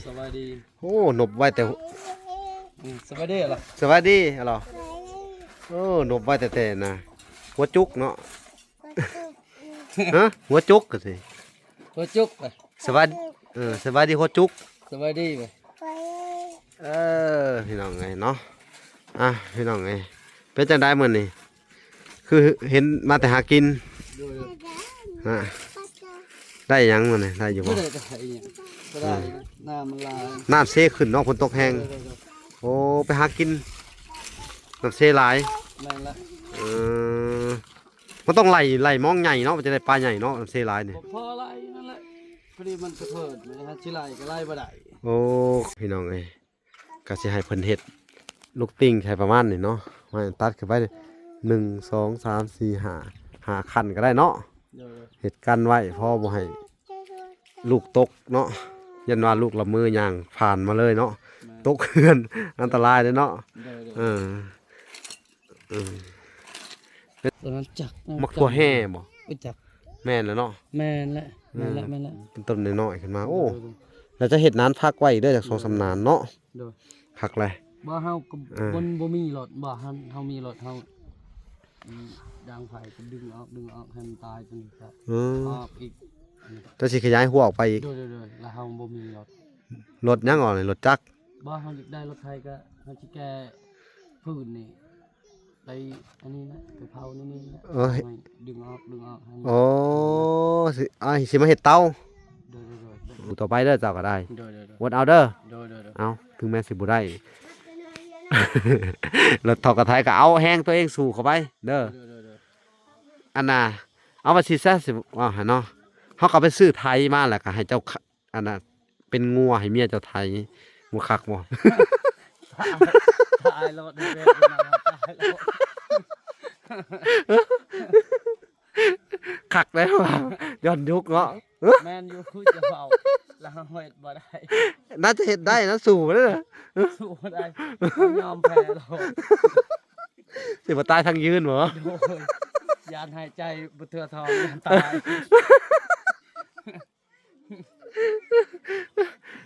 ສະບາຍດີ. ໂອ້ ນົບໄວ້ແຕ່ ອືມ ສະບາຍດີລະ ສະບາຍດີລະ. ໂອ້ ນົບໄວ້ແຕ່ແຕ່ນະ ຫົວຈຸກເນາະ. ຮະ ຫົວຈຸກກະຊິ ຫົວຈຸກ. ສະບາຍ ເອີ ສະບາຍດີຫົວຈຸກ. ສະບາຍດີ. ເອີ ພີ່ນ້ອງເອີຍເນາະ ອ່ະ ພີ່ນ້ອງເອີຍ ເປັນຈັ່ງໃດມື້ນີ້? ຄືເຫັນມາແຕ່ຫາກິນ. ໂດຍ ຮະ ໄດ້ຫຍັງມື້ນີ້ ໄດ້ຢູ່ບໍ່? ບໍ່ໄດ້ ໄດ້ຫຍັງ ບໍ່ໄດ້ ອືມ ນ້ຳມັນຫຼາຍ ນ້ຳເຊຂຶ້ນເນາະ ຝົນຕົກແຮງ. ໂດຍ ໂດຍ ໂດຍ. ໂອ້ ໄປຫາກິນ ນ້ຳເຊຫຼາຍ. ແມ່ນລະ. ເອີ ມັນຕ້ອງໄລ່ ໄລ່ມອງໃຫຍ່ເນາະ ມັນຈະໄດ້ປາໃຫຍ່ເນາະ ນ້ຳເຊຫຼາຍນີ້. ບໍ່ພໍໄລ່ນັ້ນແຫຼະ ພໍດີມັນກະເທີດ ມັນຫາຊິໄລ່ກະໄລ່ບໍ່ໄດ້. ໂອ້ ພີ່ນ້ອງເອີຍ ກະຊິໃຫ້ເພິ່ນເຮັດລູກຕິ່ງໃຫ້ປະມານນີ້ເນາະ ມາຕັດຂຶ້ນໄປ ໜຶ່ງ ສອງ ສາມ ສີ່ ຫ້າ ຫ້າຂັ້ນກະໄດ້ເນາະ. ໂດຍ ໂດຍ. ເຮັດກັນໄວ້ ພໍບໍ່ໃຫ້ລູກຕົກເນາະ ຢ້ານວ່າລູກລະເມີຍ່າງຜ່ານມາເລີຍເນາະ. ແມ່ນ ຕົກເຮືອນ ອັນຕະລາຍເດ້ເນາະ. ໂດຍ ໂດຍ. ເອີ ເອີ ຕົວນັ້ນຈັກ ໝາກຖົ່ວແຮ່ບໍ່? ບໍ່ຈັກ. ແມ່ນແລ້ວເນາະ ແມ່ນແຫຼະ ແມ່ນແຫຼະ ເອີ ແມ່ນແຫຼະ ເປັນຕົ້ນນ້ອຍໆຂຶ້ນມາ. ໂອ້ ໂດຍ ໂດຍ ໂດຍ. ແລ້ວຈະເຮັດນານຜັກໄວ້ເດີ ຈັກສອງສາມນານເນາະ. ໂດຍ ຄັກແຫຼະ. ບໍ່ ເຮົາກະ ເອີ ບໍ່ ບໍ່ມີລົດ ບໍ່ ເຮົາ ເຮົາມີລົດ ເຮົາ ອືມ ດາງໄຟກະດຶງອອກ ດຶງອອກໃຫ້ມັນຕາຍ ຈັ່ງນີ້ກະ ເອີ ອອກອີກ. ເຈົ້າຊິຂະຫຍາຍຮົ້ວອອກໄປອີກ. ໂດຍ ໂດຍ ໂດຍ. ແລ້ວເຮົາບໍ່ມີລົດ ລົດຫຍັງອອກນີ້ ລົດຈັກ? ບໍ່ ເຮົາຢາກໄດ້ລົດໄຖກະ ເຮົາຊິແກ່ພື້ນນີ້ ໄປອັນນີ້ນະ ໄປເຜົາໃນນີ້ນະ. ເອີ ດຶງອອກ ດຶງອອກໃຫ້ມັນ. ໂອ້ ຊິ ອ້າຍ ຊິມາເຮັດເຕົາ. ໂດຍ ໂດຍ ໂດຍ. ຕໍ່ໄປເດີ ເຈົ້າກະໄດ້. ໂດຍ ໂດຍ ໂດຍ. ອົດເອົາເດີ. ໂດຍ ໂດຍ ໂດຍ. ເອົາ ເຖິງແມ່ນຊິບໍ່ໄດ້ ລົດເຖົ້າກະໄຖກະເອົາແຮງຕົວເອງສູ້ເຂົ້າໄປເດີ. ໂດຍ ໂດຍ ໂດຍ. ອັນນ່າ ເອົາວ່າຊິຊະ ຊິເວົ້າໃຫ້ເນາະ ເຮົາກະໄປຊື້ໄຖມາ ແລ້ວກະໃຫ້ເຈົ້າ ອັນນ່າ ເປັນງົວໃຫ້ເມຍເຈົ້າໄຖ ບໍ່ຄັກບໍ່? ຕາຍ ຕາຍໂລດ ຕາຍໂລດ. ຄັກແລ້ວວ່າ ຍ້ອນຍຸກເນາະ. ແມ່ນຢູ່ ຈະເວົ້າ ລາວເຮັດບໍ່ໄດ້. ໜ້າຈະເຮັດໄດ້ນະ ສູ້ເດີ ສູ້ບໍ່ໄດ້ ຍອມແພ້ໂລດ. ຊິບໍ່ຕາຍທັງຢືນບໍ່? ໂດຍ ຢ້ານຫາຍໃຈບໍ່ເທື່ອທ້ອງ ຢ້ານຕາຍ.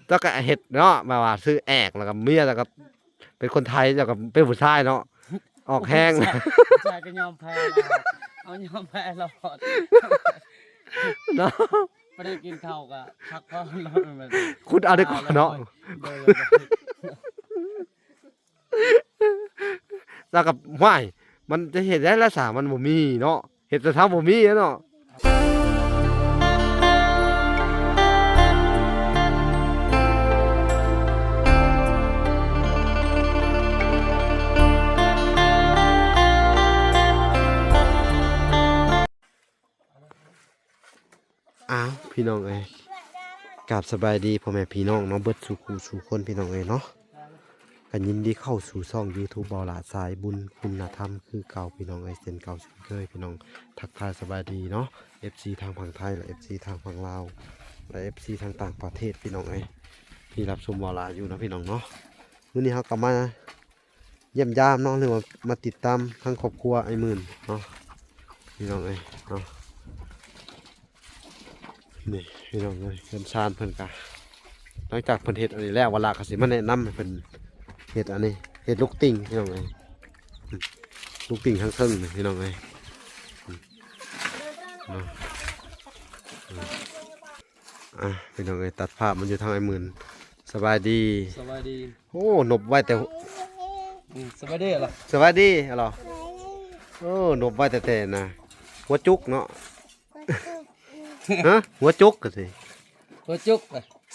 ເຈົ້າກະເຮັດເນາະ ແບບວ່າຊື້ແອກ ແລ້ວກະເມຍ ແລ້ວກະເປັນຄົນໄທ ເຈົ້າກະເປັນຜູ້ຊາຍເນາະ ອອກແຮງ. ຜູ້ຊາຍກະຍອມແພ້ໂລດ ເອົາ ຍອມແພ້ໂລດ ເນາະ. ບໍ່ໄດ້ກິນເຂົ້າກະພັກຜ່ອນໂລດ ແມ່ນ ຂຸດເອົາດີກວ່າເນາະ. ໂດຍ ໂດຍ ໂດຍ. ແລ້ວກະ ຫ້ວຍ ມັນຈະເຮັດໄດ້ລະສາ ມັນບໍ່ມີເນາະ ເຮັດແຕ່ເທົ່າບໍ່ມີເນາະ. ອ້າວ ພີ່ນ້ອງເອີຍ ກາບສະບາຍດີພໍ່ແມ່ພີ່ນ້ອງເນາະ ເບິດສູ່ຄູ່ສູ່ຄົນ ພີ່ນ້ອງເອີຍເນາະ. ກະຍິນດີເຂົ້າສູ່ຊ່ອງຢູທູບ ເບົາຫຼ້າສາຍບຸນຄຸນນະທຳຄືເກົ່າ ພີ່ນ້ອງເອີຍ ເຊັ່ນເກົ່າເຊັ່ນເຄີຍ. ພີ່ນ້ອງ ທັກທາຍສະບາຍດີເນາະ ເອັຟຊີ ທາງຝັ່ງໄທ ແລະ ເອັຟຊີ ທາງຝັ່ງລາວ ແລະ ເອັຟຊີ ທາງຕ່າງປະເທດ ພີ່ນ້ອງເອີຍ ທີ່ຮັບຊົມເບົາຫຼ້າຢູ່ເນາະ ພີ່ນ້ອງເນາະ. ມື້ນີ້ເຮົາກະມາ ຢ້ຽມຢາມເນາະ ຫຼືວ່າມາຕິດຕາມທາງຄອບຄົວອ້າຍໝື່ນເນາະ ພີ່ນ້ອງເອີຍເນາະ. ນີ້ພີ່ນ້ອງເອີຍ ເຮືອນຊານເພິ່ນກະ ຫຼັງຈາກເພິ່ນເຮັດອັນນີ້ແລ້ວ ວາລາກະຊິມາແນະນຳໃຫ້ເພິ່ນເຮັດອັນນີ້ ເຮັດລູກຕິ່ງ ພີ່ນ້ອງເອີຍ ລູກຕິ່ງທາງເທິງນີ້ ພີ່ນ້ອງເອີຍ ເນາະ. ອ່ະ ພີ່ນ້ອງເອີຍ ຕັດພາບມາຢູ່ທາງອ້າຍໝື່ນ. ສະບາຍດີ ສະບາຍດີ. ໂອ້ ນົບໄວ້ແຕ່ ອືມ ສະບາຍດີລະ ສະບາຍດີລະ. ໂອ້ ນົບໄວ້ແຕ່ແຕ່ນະ ຫົວຈຸກເນາະ ຮະ ຫົວຈຸກກະຊິ ຫົວຈຸກ.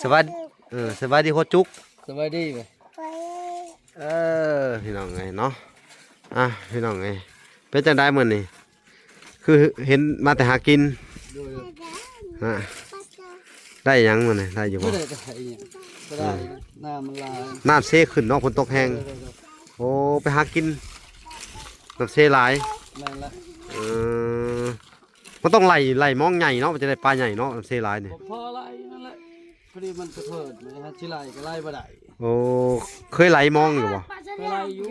ສະບາຍ ເອີ ສະບາຍດີຫົວຈຸກ. ສະບາຍດີ. ເອີ ພີ່ນ້ອງເອີຍເນາະ ອ່ະ ພີ່ນ້ອງເອີຍ ເປັນຈັ່ງໃດມື້ນີ້? ຄືເຫັນມາແຕ່ຫາກິນ. ໂດຍ ໂດຍ. ຮະ ໄດ້ຫຍັງມື້ນີ້ ໄດ້ຢູ່ບໍ່? ບໍ່ໄດ້ ໄດ້ຫຍັງ ບໍ່ໄດ້. ເອີ ນ້ຳມັນຫຼາຍ ນ້ຳເຊຂຶ້ນເນາະ ຝົນຕົກແຮງ. ໂດຍ ໂດຍ ໂດຍ. ໂອ້ ໄປຫາກິນ ນ້ຳເຊຫຼາຍ. ແມ່ນລະ. ເອີ ມັນຕ້ອງໄລ່ ໄລ່ມອງໃຫຍ່ເນາະ ມັນຈະໄດ້ປາໃຫຍ່ເນາະ ນ້ຳເຊຫຼາຍນີ້. ບໍ່ພໍໄລ່ນັ້ນແຫຼະ ພໍດີມັນກະເທີດ ມັນຫາຊິໄລ່ກະໄລ່ບໍ່ໄດ້. ໂອ້ ເຄີຍໄລ່ມອງຢູ່ບໍ່? ເຄີຍໄລ່ຢູ່.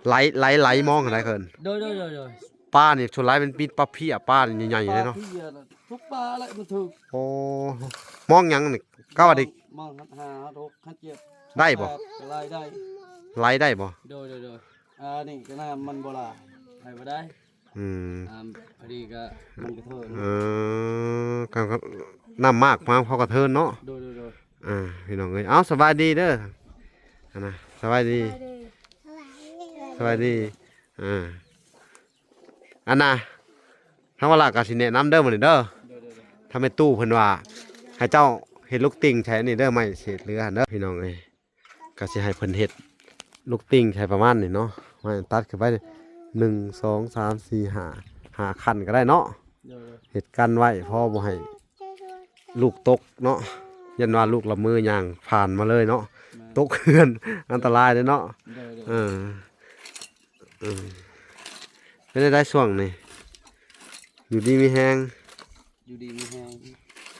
ໄລ່ ໄລ່ ໄລ່ມອງຫັ້ນໃດເຄີຍ. ໂດຍ ໂດຍ ໂດຍ ໂດຍ. ປານີ້ສ່ວນຫຼາຍມັນມີປາເພຍ ປານີ້ໃຫຍ່ໆເລີຍເນາະ. ປາເພຍນະ ທຸກປາແຫຼະມັນຖືກ. ໂອ້ ມອງຫຍັງນີ້ ກະວ່າໄດ້ ມອງຮອດຫ້າ ຮອດຫົກ ຮອດເຈັດ ໄດ້ບໍ່? ກໍໄລ່ໄດ້ ໄລ່ໄດ້ບໍ່? ໂດຍໆໆ ອັນນີ້ກໍນ້ຳມັນບໍ່ຫຼາຍ ໄລ່ບໍ່ໄດ້. ອືມ ອ່າ ພໍດີກໍມັນກະເທີນ ເອີ ກໍ ກໍນ້ຳມາກມາ ເຂົາກະເທີນເນາະ. ໂດຍໆໆ ອ່າ ພີ່ນ້ອງເອີຍ ເອົາ ສະບາຍດີເດີ ອັນນະ ສະບາຍດີ ສະບາຍດີ ອ່າ ອັນນະ ທາງວາລາກໍຊິແນະນຳເດີມື້ນີ້ເດີ. ໂດຍໆໆ ທາງແມ່ຕູ້ເພິ່ນວ່າໃຫ້ເຈົ້າເຮັດລູກຕິ່ງໃສ່ອັນນີ້ເດີ ໄມ້ເສດເຫຼືອຫັ້ນເດີ ພີ່ນ້ອງເອີຍ. ກໍຊິໃຫ້ເພິ່ນເຮັດລູກຕິ່ງໃສ່ປະມານນີ້ເນາະ ມາຕັດຂຶ້ນໄປ ໜຶ່ງ ສອງ ສາມ ສີ່ ຫ້າ ຫ້າຂັ້ນກໍໄດ້ເນາະ. ໂດຍໆ ເຮັດກັນໄວ້ ພໍບໍ່ໃຫ້ລູກຕົກເນາະ ຢ້ານວ່າລູກລະເມີຍ່າງຜ່ານມາເລີຍເນາະ ແມ່ນ ຕົກເຮືອນ ອັນຕະລາຍເດ້ເນາະ. ໂດຍໆ ເອີ ເອີ ເປັນໄດ໋ຊ່ວງນີ້ ຢູ່ດີມີແຮງ? ຢູ່ດີມີແຮງ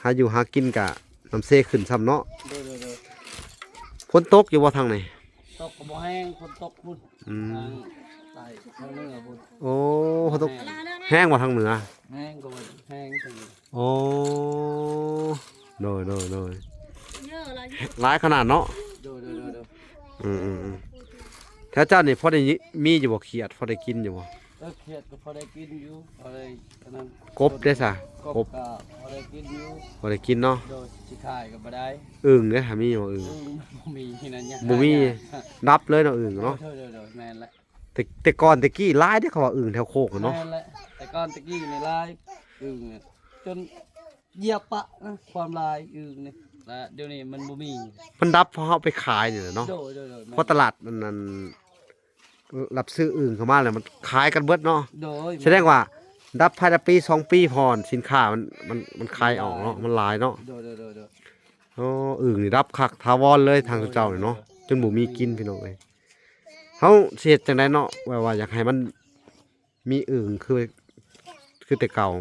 ຫາຢູ່ຫາກິນກະນ້ຳເຊຂຶ້ນຊ້ຳເນາະ. ໂດຍໆໆ ຝົນຕົກຢູ່ບໍ່ທາງນີ້? ຕົກກໍບໍ່ແຮງ ຝົນຕົກພຸ້ນ ອືມ ທາງໃຕ້ທາງເໜືອພຸ້ນ. ໂອ້ ຝົນຕົກແຮງ ແຮງບໍ່ທາງເໜືອ? ແຮງກໍວ່າແຮງທາງນີ້. ໂອ້ ໂດຍໆໆ ຫຼາຍຂະໜາດເນາະ. ໂດຍໆໆໆ ອືມໆໆ ແຖວເຈົ້ານີ້ພໍໄດ້ມີຢູ່ບໍ່ຂຽດ ພໍໄດ້ກິນຢູ່ບໍ່? ເອີ ຂຽດກໍພໍໄດ້ກິນຢູ່ ພໍໄດ້ອັນນັ້ນ. ກົບເດ້ຊະ? ກົບ ກົບກໍພໍໄດ້ກິນຢູ່ ພໍໄດ້ກິນເນາະ. ໂດຍ ຊິຂາຍກໍບໍ່ໄດ້. ອຶ່ງເດ້ ມີບໍ່ອຶ່ງ? ອຶ່ງບໍ່ມີນັ້ນ ບໍ່ມີ ດັບເລີຍເນາະອຶ່ງເນາະ. ໂດຍໆໆ ແມ່ນແຫຼະ ແຕ່ ແຕ່ກ່ອນແຕ່ກີ້ຫຼາຍເດ້ ເຂົາວ່າອຶ່ງແຖວໂຄກເນາະ. ແມ່ນແຫຼະ ແຕ່ກ່ອນແຕ່ກີ້ນີ້ຫຼາຍອຶ່ງ ຈົນຢຽບປະນະ ຄວາມຫຼາຍອຶ່ງນີ້ ແລະດຽວນີ້ມັນບໍ່ມີ ມັນດັບເພາະເຮົາໄປຂາຍນີ້ແຫຼະເນາະ. ໂດຍໆໆ ແມ່ນ ເພາະຕະຫຼາດມັນນັ້ນ ຮັບຊື້ອຶ່ງເຂົ້າມາແລ້ວມັນຂາຍກັນເບິດເນາະ. ໂດຍ ສະແດງວ່າດັບພາຍໃນປີສອງປີ ພອນສິນຄ້າມັນ ມັນ ມັນຂາຍອອກເນາະ ມັນຫຼາຍເນາະ. ໂດຍໆໆໆ ໂອ້ ອຶ່ງນີ້ດັບຄັກຖາວອນເລີຍທາງເຈົ້ານີ້ເນາະ ໂດຍໆໆ ຈົນບໍ່ມີກິນພີ່ນ້ອງເອີຍ. ເຮົາຊິເຮັດຈັ່ງໃດເນາະ ແບບວ່າຢາກໃຫ້ມັນມີອຶ່ງຄື ຄືແຕ່ເກົ່າ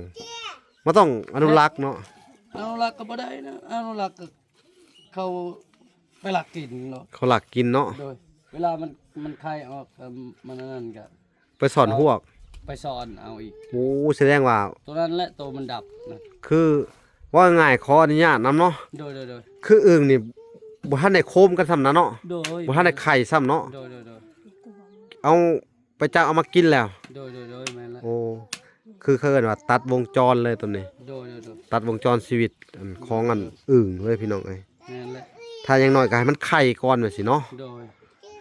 ມັນຕ້ອງອະນຸລັກເນາະ. ອະນຸລັກກໍບໍ່ໄດ້ນະ ອະນຸລັກກໍ ເຂົາໄປລັກກິນເນາະ ເຂົາລັກກິນເນາະ. ໂດຍ ເວລາມັນ ມັນໄຂ່ອອກ ມັນອັນນັ້ນກໍໄປສອນຮວກ ໄປສອນເອົາອີກ. ໂອ້ ສະແດງວ່າໂຕນັ້ນແຫຼະໂຕມັນດັບນະ. ຄືເວົ້າງ່າຍໆ ຂໍອະນຸຍາດນຳເນາະ. ໂດຍໆໆ ຄືອຶ່ງນີ້ບໍ່ທັນໄດ້ໂຄມກັນຊ້ຳນະເນາະ. ໂດຍ ບໍ່ທັນໄດ້ໄຂ່ຊ້ຳເນາະ. ໂດຍໆໆ ເອົາ ໄປຈັບເອົາມາກິນແລ້ວ. ໂດຍໆໆ ແມ່ນແລ້ວ. ໂອ້ ຄືເຂົາເອີ້ນວ່າຕັດວົງຈອນເລີຍໂຕນີ້. ໂດຍໆໆ ຕັດວົງຈອນຊີວິດ ອັນ ຂອງອັນອຶ່ງເລີຍພີ່ນ້ອງເອີຍ. ແມ່ນແຫຼະ ຖ້າຢ່າງໜ້ອຍກໍໃຫ້ມັນໄຂ່ກ່ອນວ່າຊີ້ເນາະ. ໂດຍ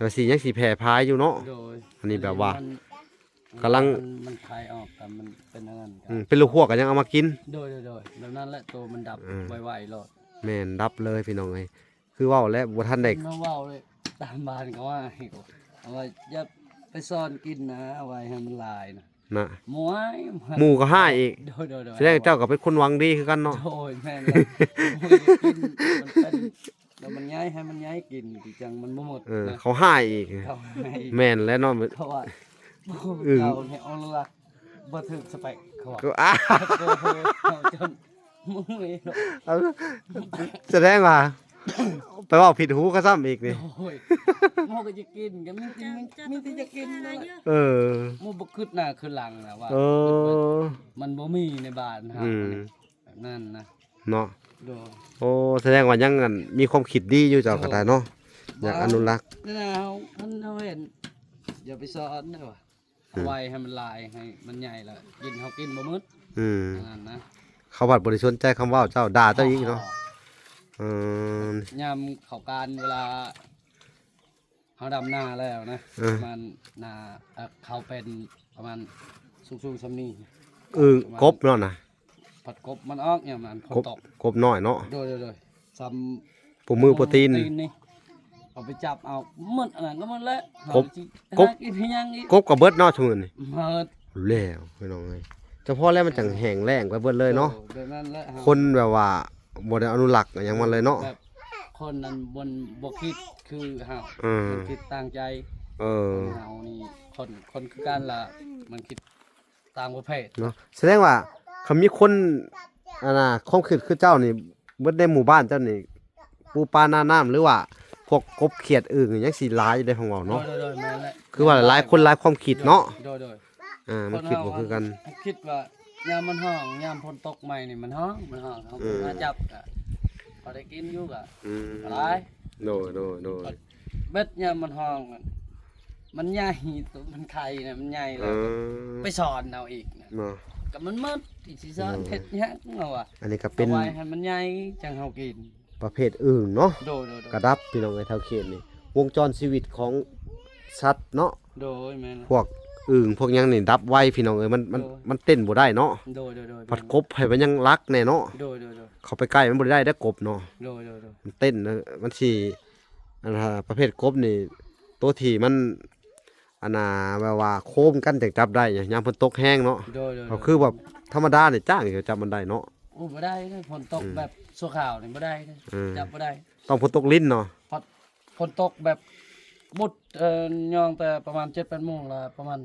ວ່າຊິຍັງຊິແຜ່ພາຍຢູ່ເນາະ. ໂດຍ ອັນນີ້ແບບວ່າ ອັນນີ້ມັນກຳລັງ ມັນ ມັນໄຂ່ອອກ ກໍມັນເປັນອັນນັ້ນ ອືມ ເປັນລູກຮວກກໍຍັງເອົາມາກິນ. ໂດຍໆໆ ແບບນັ້ນແຫຼະ ໂຕມັນດັບ ອືມ ໄວໆໂລດ. ແມ່ນ ດັບເລີຍພີ່ນ້ອງເອີຍ. ຄືເວົ້າແລ້ວບໍ່ທັນໄດ້ ມາເວົ້າເລີຍ ຕາມບ້ານເຂົາວ່າ ເອົາໄວ້ຢ່າໄປສອນກິນນະ ເອົາໄວ້ໃຫ້ມັນຫຼາຍນະ ນະ ໝູ່ ໝູ່ກໍຮ້າຍອີກ. ໂດຍໆໆ ສະແດງເຈົ້າກໍເປັນຄົນຫວັງດີຄືກັນເນາະ. ໂດຍ ແມ່ນແລ້ວ ໝູ່ກໍກິນ ມັນເປັນ ແລ້ວມັນໃຫຍ່ ໃຫ້ມັນໃຫຍ່ກິນ ຄືຈັ່ງມັນບໍ່ໝົດ. ເອີ ນະ ເຂົາຮ້າຍອີກ ເຂົາຮ້າຍ. ແມ່ນແລ້ວເນາະ ເພາະວ່າ ອືມ ເຈົ້ານີ້ ເອົາລະ ບໍ່ຖືກສະເປັກເຂົາວ່າ ກໍ ເຂົາຈົນ ເອົາ ສະແດງວ່າໄປເວົ້າຜິດຫູເຂົາຊ້ຳອີກນີ້. ໂອ້ຍ ໝູ່ກໍຈະກິນ ກໍມີແຕ່ ມີແຕ່ຈະກິນນັ້ນແຫຼະ. ເອີ ໝູ່ບໍ່ຄຶດໜ້າຄຶດຫຼັງນະວ່າ ເອີ ມັນບໍ່ມີໃນບ້ານເຮົາ ອືມ ແບບນັ້ນນະ ເນາະ. ໂດຍ ໂອ້ ສະແດງວ່າຍັງ ອັນ ມີຄວາມຄິດດີຢູ່ເຈົ້າກໍໄດ້ເນາະ. ໂດຍ ຢາກອະນຸລັກ ເຮົາ ເຮົາເຫັນ ຢ່າໄປສອນເດີວ່າ ອືມ ເອົາໄວ້ໃຫ້ມັນຫຼາຍ ໃຫ້ມັນໃຫຍ່ແລ້ວກິນ ເຮົາກິນບໍ່ໝົດ. ອືມ ອັນນັ້ນນະ ເຂົາພັດບໍ່ໄດ້ສົນໃຈຄຳເວົ້າເຈົ້າ ດ່າເຈົ້າອີກເນາະ. ອໍ ເອີ ຍາມເຂົ້າການ ເວລາເຮົາດຳນາແລ້ວນະ ເອີ ປະມານນາ ເອີ ເຂົ້າເປັນປະມານສູງໆສ່ຳນີ້ ອືມ ປະມານ ກົບເນາະນະ ພັດກົບມັນອອກຍາມນັ້ນ ຝົນຕົກ ກົບນ້ອຍເນາະ. ໂດຍໆໆ ສ່ຳ ໂປ້ມືໂປ້ຕີນ ໂປ້ມືໂປ້ຕີນນີ້ ເອົາໄປຈັບເອົາໝົດ ອັນນັ້ນກໍໝົດແລ້ວ. ກົບ ກໍ ຫາກິນຫາຫຍັງອີກ ກົບກໍເບິດເນາະຊຸມື້ນີ້. ໝົດແລ້ວພີ່ນ້ອງເອີຍ ສະເພາະແລ້ວມັນຈັ່ງແຫ້ງແລ້ງໄປເບິດເລີຍເນາະ. ໂດຍ ແບບນັ້ນແຫຼະ ຄົນແບບວ່າບໍ່ໄດ້ອະນຸລັກຫຍັງມັນເລີຍເນາະ. ແບບຄົນນັ້ນມັນບໍ່ຄິດຄືເຮົາ ເອີ ມັນຄິດຕ່າງໃຈ. ເອີ ເຮົານີ້ຄົນ ຄົນຄືກັນລະ ມັນຄິດ ຕ່າງປະເພດເນາະ. ສະແດງວ່າຄັນມີຄົນ ອັນນ່າ ຄວາມຄິດຄືເຈົ້ານີ້ ເບິດໃນໝູ່ບ້ານເຈົ້ານີ້ ປູປານານ້ຳ ຫຼືວ່າພວກກົບຂຽດອຶ່ງ ຍັງຊິຫຼາຍຢູ່ໃດ໋ ຟັງເວົ້າເນາະ. ໂດຍໆໆ ແມ່ນແຫຼະ ຄືວ່າຫຼາຍຄົນຫຼາຍຄວາມຄິດເນາະ. ໂດຍໆ ອ່າ ມັນຄິດບໍ່ຄືກັນ ຄິດວ່າຍາມມັນຮ້ອງ ຍາມຝົນຕົກໃໝ່ນີ້ມັນຮ້ອງ ມັນຮ້ອງ ເຮົາ ເອີ ມາຈັບກະ ປ ໄດ້ກິນຢູ່ກໍ ອືມ ຫຼາຍ ໂດຍ ໂດຍ ໂດຍ ເບັດຍາມມັນຮ້ອງ ມັນໃຫຍ່ ໂຕມັນໄຂ່ນະ ມັນໃຫຍ່ແລ້ວ ເອີ ໄປສອນເອົາອີກນະ ເນາະ ກໍມັນໝົດ ຊິສອນ ໂດຍ ເຮັດຫຍັງເອົາວ່າ ອັນນີ້ກໍເປັນ ເອົາໄວ້ໃຫ້ມັນໃຫຍ່ຈັ່ງເຮົາກິນ ປະເພດອຶ່ງເນາະ ໂດຍ ໂດຍ ໂດຍ ກະດັບ ພີ່ນ້ອງເອີຍ ເຖົ້າເຂດນີ້ ວົງຈອນຊີວິດຂອງສັດເນາະ ໂດຍ ແມ່ນ ພວກອຶ່ງພວກຫຍັງນີ້ດັບໄວ ພີ່ນ້ອງເອີຍ ມັນ ມັນ ໂດຍ ມັນເຕັ້ນບໍ່ໄດ້ເນາະ ໂດຍ ໂດຍ ໂດຍ ພັດ ແມ່ນ ກົບໃຫ້ມັນຍັງລັກແນ່ເນາະ ໂດຍ ໂດຍ ໂດຍ ເຂົາໄປໃກ້ມັນບໍ່ໄດ້ເດ້ກົບເນາະ ໂດຍ ໂດຍ ໂດຍ ມັນເຕັ້ນນະ ມັນຊິ ອັນ ປະເພດກົບນີ້ ໂຕທີ່ມັນ ອັນນ່າ ແບບວ່າໂຄມກັນຈັ່ງຈັບໄດ້ ຍາມຝົນຕົກແຮງເນາະ ໂດຍ ໂດຍ ໂດຍ ກໍຄືແບບທຳມະດານີ້ຈ້າງຈະຈັບມັນໄດ້ເນາະ ໂອ້ ບໍ່ໄດ້ເດ້ ຝົນຕົກ ອືມ ແບບຊົ່ວຄາວນີ້ບໍ່ໄດ້ເດ້ ເອີ ຈັບບໍ່ໄດ້ ຕ້ອງຝົນຕົກລິນເນາະ ເພາະຝົນຕົກແບບ ບຸດ ເອີ ຍ່ອງແຕ່ປະມານເຈັດແປດໂມງລະ ປະມານ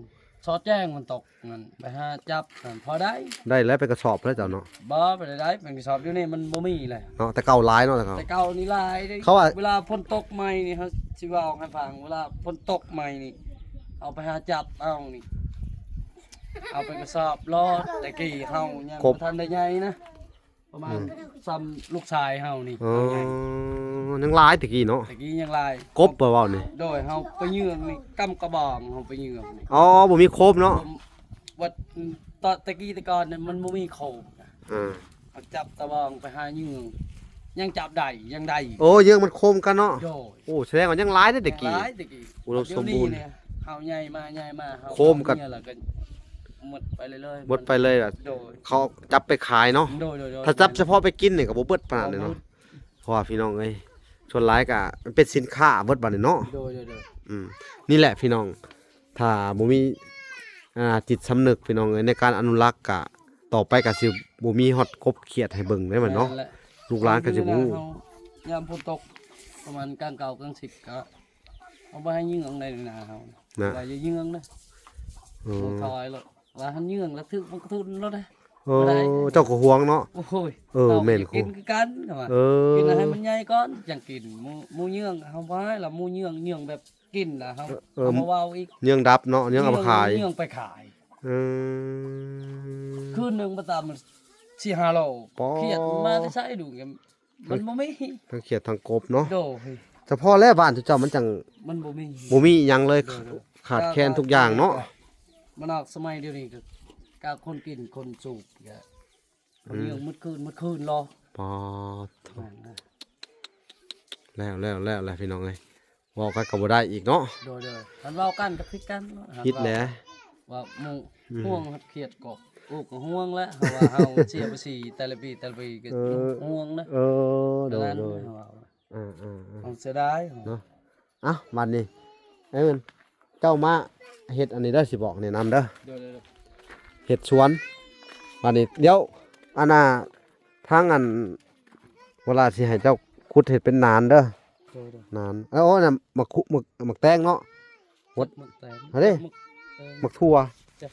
ຊອດແຈ້ງມັນຕົກນັ້ນ ໄປຫາຈັບນັ້ນພໍໄດ້ ໄດ້ແລ້ວ ເປັນກະສອບແລ້ວເຈົ້າເນາະ ບໍ່ ບໍ່ໄດ້ໄດ້ ເປັນກະສອບ ດຽວນີ້ມັນບໍ່ມີແລ້ວເນາະ ແຕ່ເກົ່າຫຼາຍເນາະ ແຕ່ເກົ່າ ແຕ່ເກົ່ານີ້ຫຼາຍເດ້ ເຂົາວ່າ ເວລາຝົນຕົກໃໝ່ນີ້ ເຮົາຊິເວົ້າໃຫ້ຟັງ ເວລາຝົນຕົກໃໝ່ນີ້ ເຮົາໄປຫາຈັບເອົານີ້ ເອົາເປັນກະສອບໂລດ ແຕ່ກີ້ເຮົາຍັງ ກົບ ບໍ່ທັນໄດ້ໃຫຍ່ນະ ປະມານ ອືມ ສ່ຳລູກຊາຍເຮົານີ້ ອໍ ເຮົາໃຫຍ່ ຍັງຫຼາຍແຕ່ກີ້ເນາະ ແຕ່ກີ້ຍັງຫຼາຍ ກົບບໍ່ເວົ້ານີ້ ໂດຍ ເຮົາໄປເຍືອງນີ້ ກຳກະບອງເຮົາໄປເຍືອງນີ້ ອໍ ບໍ່ມີໂຄມເນາະ ວັດ ຕອນແຕ່ກີ້ແຕ່ກ່ອນນັ້ນມັນບໍ່ມີໂຄມ ອ່າ ເຮົາຈັບຕະບອງໄປຫາເຍືອງ ຍັງຈັບໄດ້ ຍັງໄດ້ ໂອ້ ເຍືອງມັນໂຄມກັນເນາະ ໂດຍ ໂອ້ ສະແດງວ່າຍັງຫຼາຍເດ້ແຕ່ກີ້ ຍັງຫຼາຍແຕ່ກີ້ ອຸດົມສົມບູນ ດຽວນີ້ນີ້ ເຮົາໃຫຍ່ມາ ໃຫຍ່ມາ ເຮົາ ໂຄມກັນ ເອົາເຍືອງແລ້ວກໍໝົດໄປເລື້ອຍໆ ໝົດໄປເລື້ອຍລະ ໂດຍ ເຂົາຈັບໄປຂາຍເນາະ ໂດຍ ໂດຍ ໂດຍ ຖ້າຈັບສະເພາະໄປກິນນີ້ກໍບໍ່ເບິດປານນັ້ນເນາະ ບໍ່ເບິດ ເພາະວ່າພີ່ນ້ອງເອີຍ ສ່ວນຫຼາຍກໍເປັນສິນຄ້າເບິດບາດນີ້ເນາະ ໂດຍ ໂດຍ ໂດຍ ອືມ ນີ້ແຫຼະພີ່ນ້ອງ ຖ້າບໍ່ມີ ອ່າ ຈິດສຳນຶກພີ່ນ້ອງເອີຍ ໃນການອະນຸລັກ ກະຕໍ່ໄປກະຊິບໍ່ມີຮອດກົບຂຽດໃຫ້ເບິ່ງເດ້ມັນເນາະ ແມ່ນແຫຼະ ລູກຫຼານກໍຊິບໍ່ຮູ້ ຍາມຝົນຕົກປະມານກາງເກົ້າກາງສິບກໍ ເອົາໄປໃຫ້ເຍືອງໃນນາເຮົານະ ວ່າຢ່າເຍືອງນະ ເອີ ບໍ່ຖອຍໂລດ ວ່າຫັ້ນເຍືອງແລ້ວຖືກມັນກະທຸນໂລດນະ ເອີ ບໍ່ໄດ້ ເຈົ້າກໍຫ່ວງເນາະ ໂອ້ຍ ເອີ ເຮົາ ແມ່ນ ຢາກກິນຄືກັນ ເອີ ກິນໃຫ້ມັນໃຫຍ່ກ່ອນຈັ່ງກິນ ໝູ ໝູເຍືອງເຮົາບໍ່ໃຫ້ລະ ໝູເຍືອງ ເຍືອງແບບກິນລະເຮົາ ເອີ ເອົາມາເວົ້າອີກ ເຍືອງດັບເນາະ ເຍືອງເອົາມາຂາຍ ເຍືອງໄປຂາຍ ເອີ ຄືນໜຶ່ງບໍ່ຕ່ຳສີ່ຫ້າໂລ ປາດ ຂຽດມາແຕ່ໃສດູ ມັນບໍ່ມີ ທັງຂຽດທັງກົບເນາະ ໂດຍ ສະເພາະແລ້ວບ້ານເຈົ້າມັນຈັ່ງ ມັນບໍ່ມີ ບໍ່ມີຫຍັງເລີຍ ໂດຍ ໂດຍ ຂາດແຄນທຸກຢ່າງເນາະ ມັນອອກສະໄໝດຽວນີ້ກໍ ກາຄົນກິນຄົນສູບກໍ ອືມ ເລື່ອງໝົດຄືນ ໝົດຄືນລະ ປາດໂທ້ ແມ່ນນະ ແລ້ວ ແລ້ວ ແລ້ວ ແລ້ວ ພີ່ນ້ອງເອີຍ ເວົ້າກັນກໍບໍ່ໄດ້ອີກເນາະ ໂດຍ ໂດຍ ຄັນເວົ້າກັນກໍຜິດກັນເນາະ ຜິດແຫຼະ ວ່າໝູ່ ອືມ ຫ່ວງຮັບຂຽດກໍ ໂອ້ ກໍຫ່ວງແຫຼະ ເຮົາວ່າເຮົາເສຍພາສີແຕ່ລະປີ ແຕ່ລະປີກໍ ເອີ ຫ່ວງນະ ເອີ ໂດຍ ໂດຍ ເຮົາວ່າ ເອີ ເອີ ເອີ ເຮົາເສຍດາຍເນາະ ເອົ້າ ບັດນີ້ ເອີ ເຈົ້າມາເຮັດອັນນີ້ເດີ ຊິບອກແນະນຳເດີ ໂດຍ ໂດຍ ໂດຍ ເຮັດສວນ ບັດນີ້ ດຽວ ອັນນ່າ ທາງອັນ ເວລາຊິໃຫ້ເຈົ້າຂຸດເຮັດເປັນໜານເດີ ໂດຍ ໂດຍ ໜານ ເອີ ໂອ້ ນັ້ນ ໝາກຄຸ ໝາກ ໝາກແຕງເນາະ ໝົດ ໝາກແຕງ ຫັ້ນເດ້ ໝາກ ເອີ ໝາກຖົ່ວ ຈ້ະ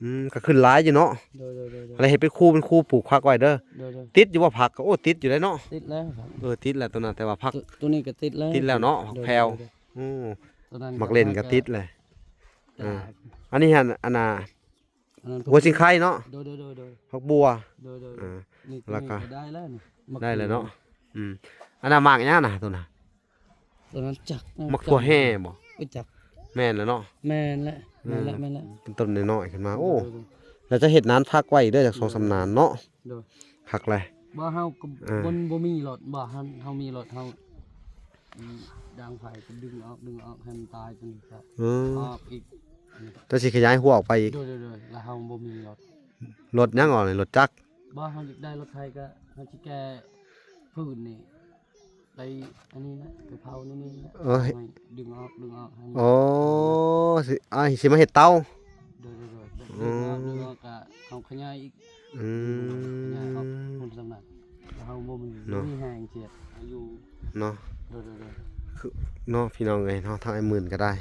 ອືມ ກໍຂຶ້ນຫຼາຍຢູ່ເນາະ ໂດຍ ໂດຍ ໂດຍ ໂດຍ ແລ້ວເຮັດເປັນຄູເປັນຄູປູກຜັກໄວ້ເດີ ໂດຍ ໂດຍ ຕິດຢູ່ບໍ່ຜັກ ໂອ້ ຕິດຢູ່ໄດ໋ເນາະ ຕິດແລ້ວ ເອີ ຕິດແລ້ວໂຕນັ້ນ ແຕ່ວ່າຜັກ ໂຕ ໂຕນີ້ກໍຕິດແລ້ວ ຕິດແລ້ວເນາະ ຜັກແພວ ໂດຍ ໂດຍ ໂອ້ ໂຕນັ້ນ ໝາກເລັ່ນກໍຕິດແຫຼະ ເອີ ອັນນີ້ຫັ້ນ ອັນນ່າ ອັນນັ້ນ ຫົວຊິງໄຄເນາະ ໂດຍ ໂດຍ ໂດຍ ໂດຍ ຜັກບົ່ວ ໂດຍ ໂດຍ ອ່າ ນີ້ ແລ້ວກໍ ໂຕນີ້ກໍໄດ້ແລ້ວນີ້ ໄດ້ແລ້ວເນາະ ໝາກ ອືມ ອັນນັ້ນໝາກຫຍັງນະໂຕນັ້ນ ໂຕນັ້ນຈັກ ໝາກຖົ່ວແຮ່ບໍ່ ເອີ ຈັກ ແມ່ນແລ້ວເນາະ ແມ່ນແຫຼະ ອືມ ແມ່ນແຫຼະ ແມ່ນແຫຼະ ເປັນຕົ້ນນ້ອຍໆຂຶ້ນມາ ໂອ້ ໂດຍ ໂດຍ ແລ້ວຈະເຮັດໜານຜັກໄວ້ເດີ ຈັກສອງສາມໜານເນາະ ໂດຍ ຄັກແຫຼະ ບໍ່ ເຮົາກໍ ອ່າ ບໍ່ ບໍ່ມີລົດ ບໍ່ ເຮົາ ເຮົາມີລົດ ເຮົາ ອືມ ດາງໄຟກໍດຶງອອກ ດຶງອອກໃຫ້ມັນຕາຍຕົວນີ້ກໍ ເອີ ອອກອີກ ແລ້ວຊິຂະຫຍາຍຮົ້ວອອກໄປອີກ ໂດຍ ໂດຍ ໂດຍ ແລ້ວເຮົາບໍ່ມີລົດ ລົດຫຍັງອອກນີ້ ລົດຈັກ ບໍ່ ເຮົາຢາກໄດ້ລົດໄຖກໍ ເຮົາຊິແກ່ພື້ນນີ້ ໄປອັນນີ້ນະ ໄປເຜົາໃນນີ້ນະ ເອີ ໃຫ້ດຶງອອກ ດຶງອອກໃຫ້ ໂອ້ ຊິ ອ້າຍຊິມາເຮັດເຕົາ ໂດຍ ໂດຍ ໂດຍ ອືມ ດຶງອອກ ດຶງອອກກະເຮົາຂະຫຍາຍອີກ ອືມ ຂະຫຍາຍອອກພຸ້ນສ່ຳນັ້ນ ແລ້ວເຮົາບໍ່ມີ ເນາະ ບໍ່ມີແຮງເຮັດຢູ່ ເນາະ ໂດຍ ໂດຍ ໂດຍ ຄື ເນາະ ພີ່ນ້ອງເອີຍເນາະ ທາງອ້າຍໝື່ນກໍໄດ້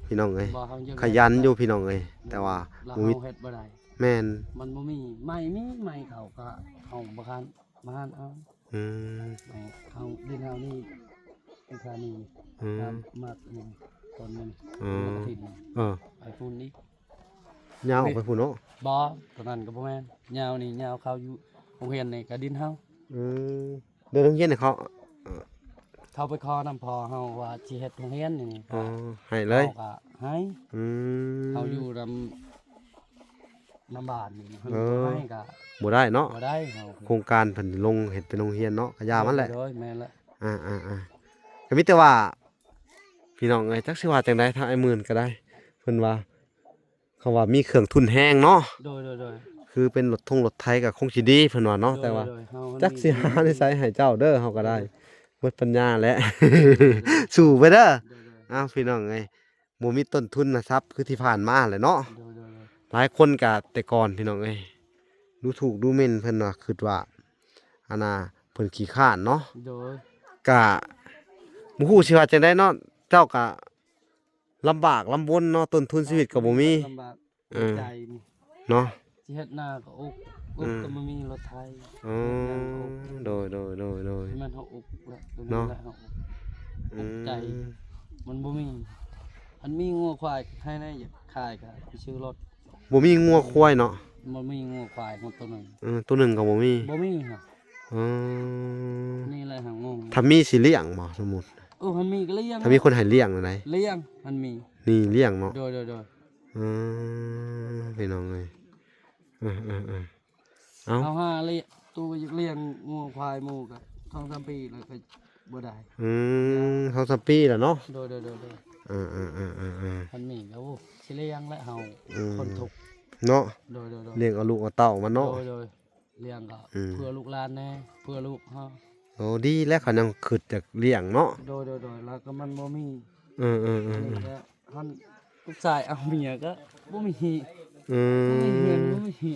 ພີ່ນ້ອງເອີຍ ບໍ່ ເຮົາຍັງ ຂະຫຍັນຢູ່ ພີ່ນ້ອງເອີຍ ແຕ່ວ່າ ແລ້ວ ບໍ່ມີ ເຮົາເຮັດບໍ່ໄດ້ ແມ່ນ ມັນບໍ່ມີ ໄມ້ມີ ໄມ້ເຂົາກໍເຮົາບໍ່ຄັນ ມາຫັ້ນເອົາ ອືມ ເອົາ ເອົາດິນເຮົານີ້ ທີ່ຄານີ້ ອືມ ມາ ມາ ອືມ ຕົ້ນມັນ ອືມ ຕົ້ນກະຖິນ ເອີ ໄປພຸ້ນອີກ ຍາວອອກໄປພຸ້ນເນາະ ບໍ່ ຕົວນັ້ນກໍບໍ່ແມ່ນ ຍາວນີ້ ຍາວເຂົ້າຢູ່ໂຮງຮຽນນີ້ກໍດິນເຮົາ ອືມ ເດີນໂຮງຮຽນໃຫ້ເຂົາ. ເອີ ເຂົາໄປຂໍນຳພໍ່ເຮົາວ່າຊິເຮັດໂຮງຮຽນນີ້ ອໍ ໃຫ້ເລີຍ ເຮົາກໍໃຫ້. ອືມ ເຮົາຢູ່ນຳ ນຳບ້ານນີ້ ເອີ ໃຫ້ກໍບໍ່ໄດ້ເນາະ ບໍ່ໄດ້ເຮົາ. ໂຄງການເພິ່ນລົງເຮັດເປັນໂຮງຮຽນເນາະ ກໍຢ່າມັນແຫຼະ. ໂດຍ ໂດຍ ແມ່ນແຫຼະ. ອ່າໆໆ ກໍມີແຕ່ວ່າ ພີ່ນ້ອງເອີຍ ຈັກຊິວ່າຈັ່ງໃດ ທາງອ້າຍໝື່ນກໍໄດ້ ເພິ່ນວ່າ ເຂົາວ່າມີເຄື່ອງທຸນແຮງເນາະ. ໂດຍໆໆ ຄືເປັນລົດທົງລົດໄຖກໍຄົງຊິດີເພິ່ນວ່າເນາະ. ໂດຍໆ ແຕ່ວ່າ ໂດຍໆ ເຮົາ ຈັກຊິຫານິໄສໃຫ້ເຈົ້າເດີ ເຮົາກໍໄດ້ ໂດຍໆ ໝົດປັນຍາແລ້ວ ໂດຍໆ ສູ້ໄປເດີ. ໂດຍໆ ອ້າວ ພີ່ນ້ອງເອີຍ ບໍ່ມີຕົ້ນທຶນນະຊັບຄືທີ່ຜ່ານມາແຫຼະເນາະ. ໂດຍໆໆ ຫຼາຍຄົນກະແຕ່ກ່ອນ ພີ່ນ້ອງເອີຍ ດູຖູກດູໝິ່ນເພິ່ນວ່າ ຄິດວ່າ ອັນນ່າ ເພິ່ນຂີ້ຄ້ານເນາະ. ໂດຍ ກະບໍ່ຮູ້ຊິວ່າຈັ່ງໃດເນາະ ເຈົ້າກະລຳບາກລຳບົນເນາະ ຕົ້ນທຶນຊີວິດກໍບໍ່ມີ. ລຳບາກ ເອີ ໃຈນີ້ເນາະ ຊິເຮັດນາກໍອົກ ອົກ ອືມ ກໍບໍ່ມີລົດໄຖ. ອໍ ເຮັດນາກໍອົກ. ໂດຍໆໆໆ ແມ່ນເຮົາອົກແຫຼະ ຕົວນີ້ ເນາະ ແຫຼະເຮົາອົກ ອືມ ອົກໃຈ ມັນບໍ່ມີ. ຄັນມີງົວຄວາຍໃຫ້ແດ່ ຢາກຂາຍກໍໄປຊື້ລົດ. ບໍ່ມີງົວຄວາຍເນາະ ບໍ່ມີງົວຄວາຍ ຫົດຕົວໜຶ່ງ ເອີ ຕົວໜຶ່ງກໍບໍ່ມີ ບໍ່ມີຮະ. ອໍ ນີ້ແຫຼະຫາງົງ ຖ້າມີຊິລ້ຽງບໍ່ ສົມມຸດ? ເອີ ຄັນມີກໍລ້ຽງ ຖ້າມີຄົນໃຫ້ລ້ຽງແນວໃດ? ລ້ຽງ ຄັນມີ ນີ້ລ້ຽງເນາະ. ໂດຍໆໆ ອືມ ພີ່ນ້ອງເອີຍ ເອີໆໆ ເອົາ ເຮົາຫາລ້ຽງ ຕູ້ຢາກລ້ຽງງົວຄວາຍໝູ່ກໍສອງສາມປີແລ້ວກໍບໍ່ໄດ້. ອືມ ສອງສາມປີແລ້ວເນາະ. ໂດຍໆໆໆ ເອີໆໆໆໆ ຄັນມີກໍ ໂອ້ ຊິລ້ຽງແຫຼະເຮົາ ອືມ ຄົນທຸກເນາະ. ໂດຍໆໆ ລ້ຽງເອົາລູກເອົາເຕົ້າມັນເນາະ. ໂດຍໆ ລ້ຽງກໍ ອືມ ເພື່ອລູກຫຼານແດ່ ເພື່ອລູກເຮົາ. ໂອ້ ດີແລ້ວ ເຂົາຍັງຄິດຈາກລ້ຽງເນາະ. ໂດຍໆໆ ແລ້ວກໍມັນບໍ່ມີ. ເອີໆໆໆ ອັນນີ້ກໍ ຄັນລູກຊາຍເອົາເມຍກໍບໍ່ມີ. ອືມ ບໍ່ມີເຮືອນ ບໍ່ມີ